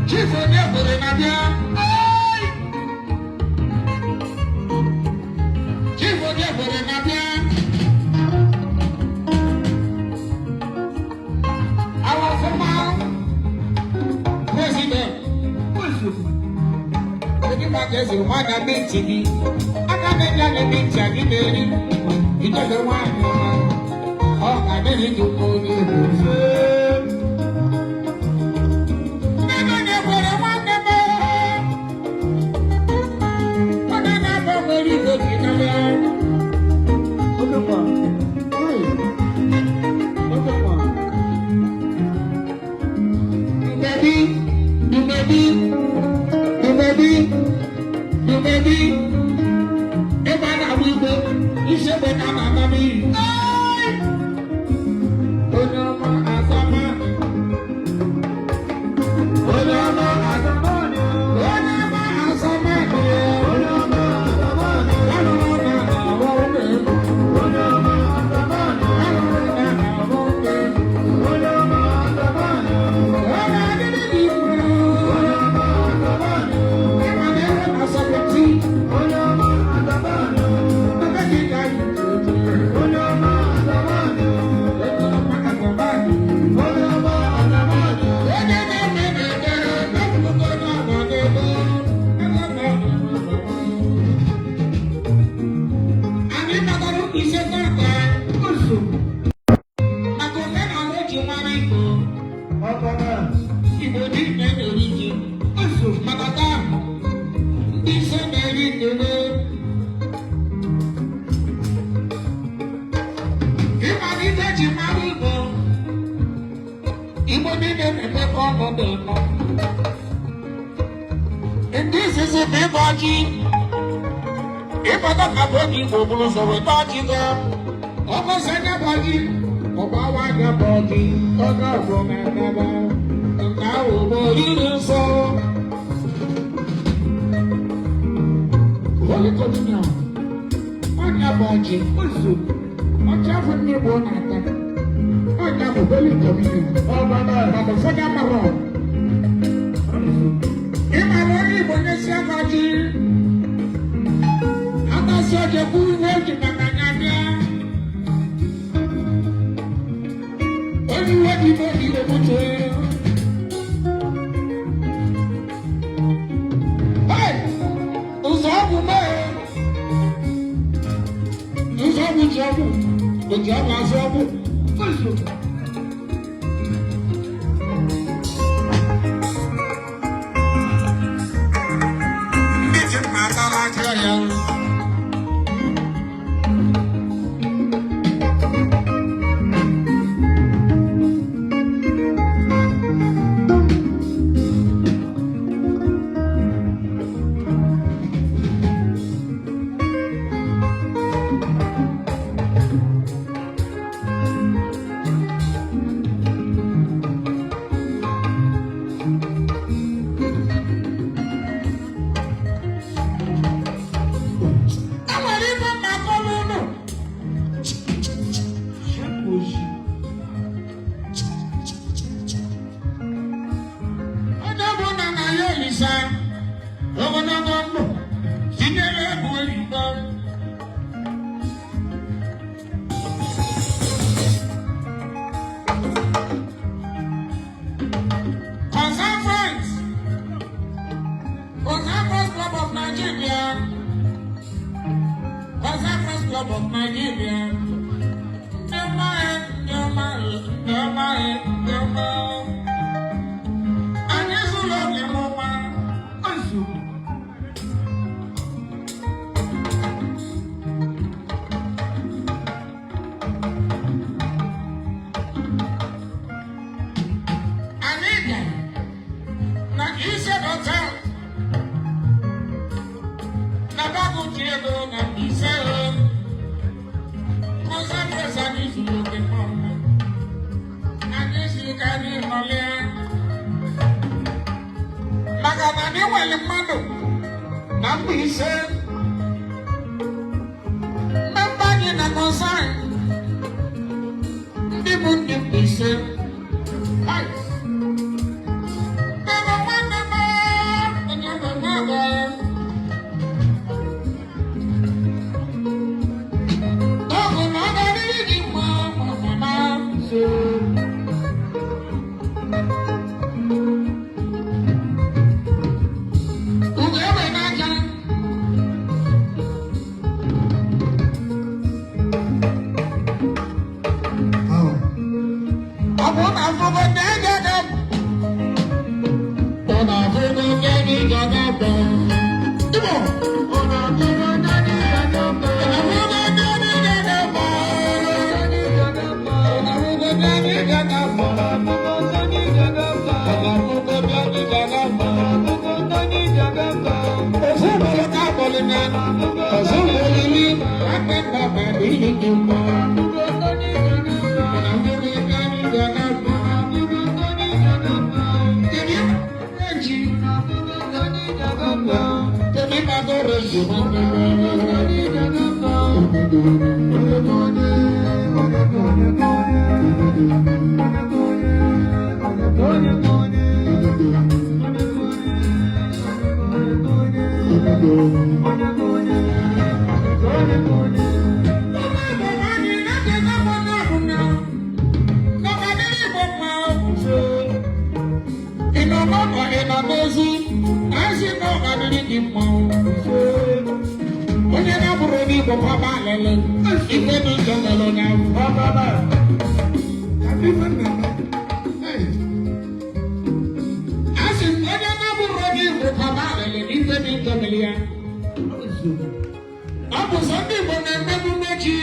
Chief onye kwere na bịa. Chief onye kwere na bịa. Our former president. Kedu maka eze nwanyị be ntị gị? Aka na-enye anyị be ntị anyị na-eri. Ijebe nwanyị ọma. Ọ ga-adịrị gị mma onye Igbo. Nne onye kwere nwanne m. Onye na-abụ nwere Igbo ji n'ala. Okekwa. Hey. Okekwa. Dumebi, Dumebi, Dumebi, Dumebi. Ebe a na-agba igwe, isi egbe ka a na-ana n'iyi. Onye ọma azama. Onye ọma azama. Onye ọma azama. Onye ọma azama. Alụrụ na-arụ ụlọ elu. Onye ọma azama. Alụrụ na-arụ ụlọ elu. Onye ọma azama. Ọ ga-adịrị gị mma. Onye ọma azama. Ịma na ebe na-asọpụta. Onye ọma azama. Ebe gị ka anyị ji eje. Onye ọma azama. Onye ọma azama. Onye ọma azama. Onye na-eme na-edere, na-ekwugo n'ọnọ n'ebe. Anyị natara ise tata maka omenala eji mara Igbo. Ọkpara. Igbo niile na-eri ji. Maka taa, ndị ise na-eri ndụrụ. Ịmalite eji mara Igbo. Igbo niile na-emekọ ọnụ dị ụtọ. Ndị izizi bụ ịgba ọjị. Ịbata ka bụ oge Igbo bụrụ ụzọ weta ọjị gọ. Ọgọzi anya bụ ọjị, ọgbawa anya bụ ọjị, onye ọbụla na-anaba. Nke ahụ bụ oriri nsọ. Holy Communion. Ọnya bụ ọjị. Ọjị afọ ndị Igbo na-ata. Ọnya bụ Holy Communion. Ọkpara. Mana ụfọdụ amarọ. Ịmara onye Igbo na-esi aka ọjị. Atasị ọjị kwuru ihe eji maka ya bịa. Onye iwe dị n'obi Igbo butuo. Hey! Ụzọ ọgwụ mee. Ụzọ ọgwụ ji ọgwụ. O ji ọgwụ azụ ọgwụ. Ndị ji mma atara aka ya. E nwere ife mma akọrọ unu. Oji. Onye bụ na na ya Olisa ogologo ndụ tinyere ego oyibo. Concern Friends, Concern Friends Club of Nigeria, Concern Friends Club of Nigeria. Ndị ọma, ndị ọma, ndị ọma, ndị ọma. Anyị zụrụ oge m ọma. Ozu. Anyị bịara na Ise Hotel na Baguchi ego na Mbaise. Concern Friends, anyị zuru oke mma. Anyị siri ka anyị nọlịa maka na anyị nwere mmadụ na Mbaise, mmemme anyị na Concern, ndị bụ ndị Mbaise. Hai! Ebe nwanne m Ọ na-afụgo ndị ga-aga. Ọ na-afụgo ndị ga-aga. Igbo. Ọ na-afụgo ndị ga-aga. Ọ na-afụgo ndị ga-aga. Ọ na-afụgo ndị ga-aga. Ọ na-afụgo ndị ga-aga. Ofu ugboro ka akpọrọ ya. Ọzọ ugboro iri, aka nna ma n'ihi gị mma. Ọ na-afụgo ndị ga-aga. Kedu eji? Kedu kpatara eji nwanne Ị nọ n'ụlọ, ị nọ n'ezi, asị na ọ ga-adịrị gị mma. Onye na-abụrụ n'Igbo kwaba alele, ife dị njọ mere onye ahụ. Asị m, onye na-abụrụ n'Igbo kwaba alele, ife dị njọ mere ya. Ọ bụ sọ ndị Igbo na-emegbu mmechi.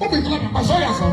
Obi kọrọ papa sọ ya sọ.